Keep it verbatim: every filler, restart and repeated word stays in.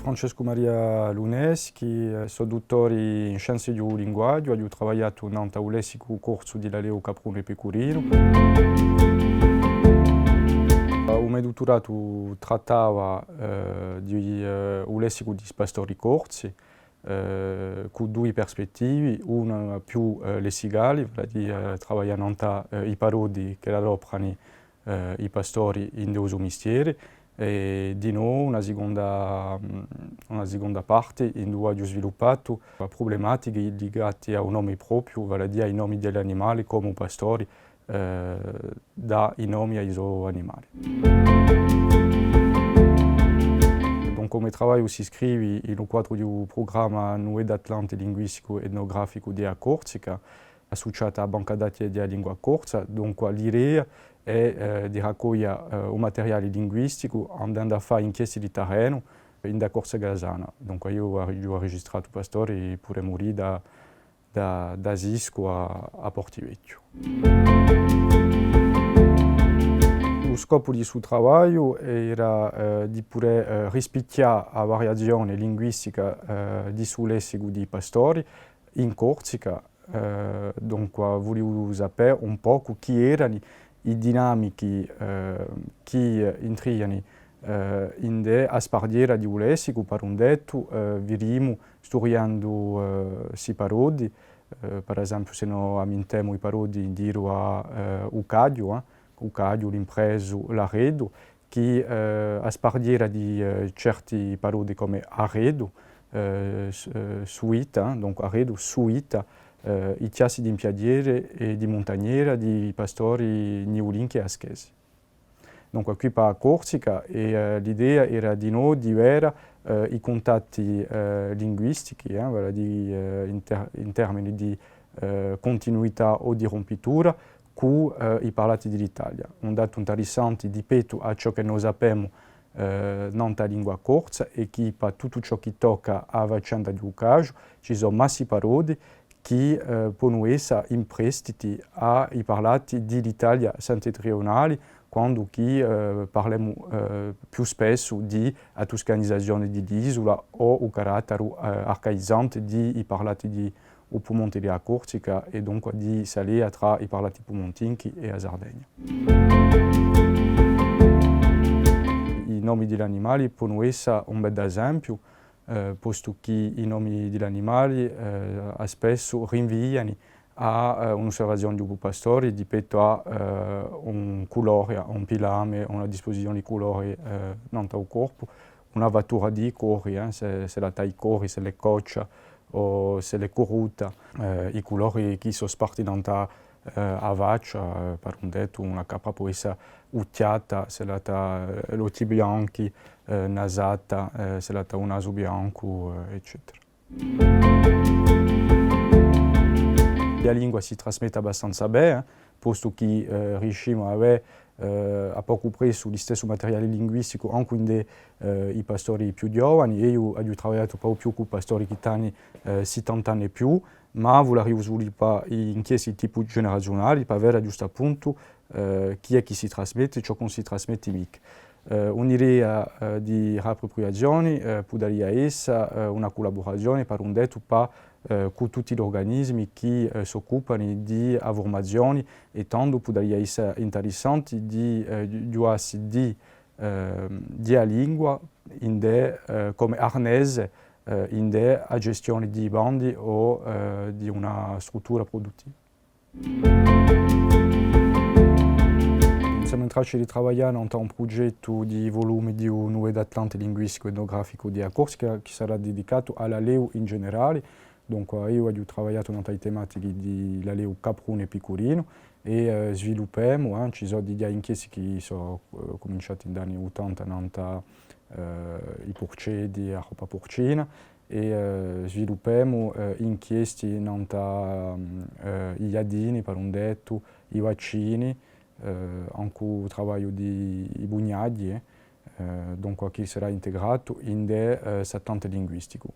Francescu Maria Luneschi, eh, sò duttore in scienze di u linguaghju, aghju travagliatu nant'à u lessicu corsu di l'allevu caprunu è picurinu. U me dutturatu trattava, eh, di, eh, u lessicu di i pastori corsi, eh, cù dui perspettivi, una più, eh, lessicali, vale à dì, eh, travaglià nant'à, eh, i parodi ch'elli adoprani, eh, i pastori ind'u so mistieri, è dinò una siconda, una siconda parte induva aghju sviluppatu a prublematica ligata à u nome propiu, vale à dì à i nomi di l'animali, comu u pastori, eh, dà i nomi à i so animali. Dunque, u me travagliu si scrivi in u quadru di u prugramma Nuvedd'Atlante linguisticu etnograficu di a Corsica, assuciata à a Banca dati di a lingua corsa, dunque l'idea hè, eh, di raccoglia, eh, u materiali linguisticu andendu à fà inchiesti di tarrenu in a Corsica casana. Dunque eiu aghju, aghju arregistratu pastori pudemu dì da, da, da Siscu à, à Portivechju. U scopu di stu travagliu era, eh, di pudè, eh, rispichjà a variazione linguistica, eh, di stu lessicu di i pastori in Corsica, eh, dunque, vuliu sapè un pocu chì erani i dinamichi, eh, chì, eh, intriani, eh, indè a sparghjera di u lessicu, par un dettu, eh, vidimu, studiendu, eh, sti parodi, eh, par esempiu, s'è no ammintemu i parodi in ghjiru à, eh, u caghju, eh, u caghju, l'impresu, l'arredu, chì, eh, a sparghjera di, eh, certi parodi comu arredu, eh, s-, eh, suita, eh, donc arredu, suita, eh, i chjassi d'impiaghjera è di muntagnera di i pastori niulinchi è aschesi. Dunque, quì pà a Corsica, è, eh, l'idea era dinò di veda, eh, i cuntatti, eh, linguistichi, eh, vale à dì, eh, in ter-, in termini di, eh, cuntinuità o di rumpitura, cù, eh, i parlati di l'Italia. Un datu intarissanti di pettu à ciò chì no sapemu, eh, nant'à a lingua corsa, hè chì pà tuttu ciò chì tocca à a faccenda di u caghju, ci sò massi parodi chì, eh, ponu essa imprestiti à i parlati di l'Italia settentrionali, quandu chì, eh, parlemu, eh, più spessu di a tuscanizazione di l'isula o u carattaru, eh, arcaizante di i parlati di u Pumonte di a Corsica è dunque di s'alea trà i parlati pumontinchi è a Sardegna. I nomi di l'animali ponu essa un beddu esempiu, eh, postu chì i nomi di l'animali, eh, à spessu rinviani à, eh, un'usservazione di u pastori di pettu à, eh, un culori, un pilame, una dispusizione di culori, eh, nant'à u corpu, una fattura di i cori, eh, s'è, s'ella hà i cori, s'ella hè coccia o s'ella hè curruta, eh, i culori chì sò sparti nant'à, eh, a faccia, eh, par un dettu, una capra pò essa uchjata, s'ella hà, eh, l'ochji bianchi, eh, nasata, eh, s'ella hà u nasu biancu, eh, eccetera. A lingua si trasmette abbastanza bè, eh, postu chì, eh, riescimu à avè, eh, à pocu pressu listessu materiale linguisticu ancu ind'è, eh, i pastori più ghjovani. Eiu aghju travagliatu propiu cù pastori chì t'ani, eh, sittanta anni è più, ma vulariu sviluppà inchiesti di tipu generaziunali pà veda ghjustappuntu, eh, chì hè chì si trasmette, ciò chì ùn si trasmette micca. Eh, un'idea, eh, di riappropriazioni, eh, pudaria essa, eh, una cullaburazioni, par un dettu, pà, eh, cù tutti l'urganismi chì, eh, s'occupani di a furmazioni, è tandu pudaria essa intarissanti di, eh, ghju-, ghjuvassi di, eh, di a lingua ind'è, eh, comu arnese, eh, ind'è a gestioni di i bandi o, eh, di una struttura pruduttiva. Semu in traccia di travaglià nant'à un prugettu di volumi di u Nuvedd'Atlante linguisticu etnograficu di a Corsica, chì sarà dedicatu à l'allevu in generali. Dunque, eiu aghju travagliatu nant'à i tematichi di l'allevu caprunu è picurinu è, eh, sviluppemu, eh, ci sò dighjà inchiesti chì sò, eh, cuminciati in l'anni ottanta nant'à, eh, i purceddi è a robba purcina, è, eh, sviluppemu, eh, inchiesti nant'à, mm, eh, i ghjaddini, par un dettu, i vaccini, eh, ancu u travagliu di i bugnaghji, eh, dunque chì sarà integratu ind'è, eh, st'Atlante linguisticu.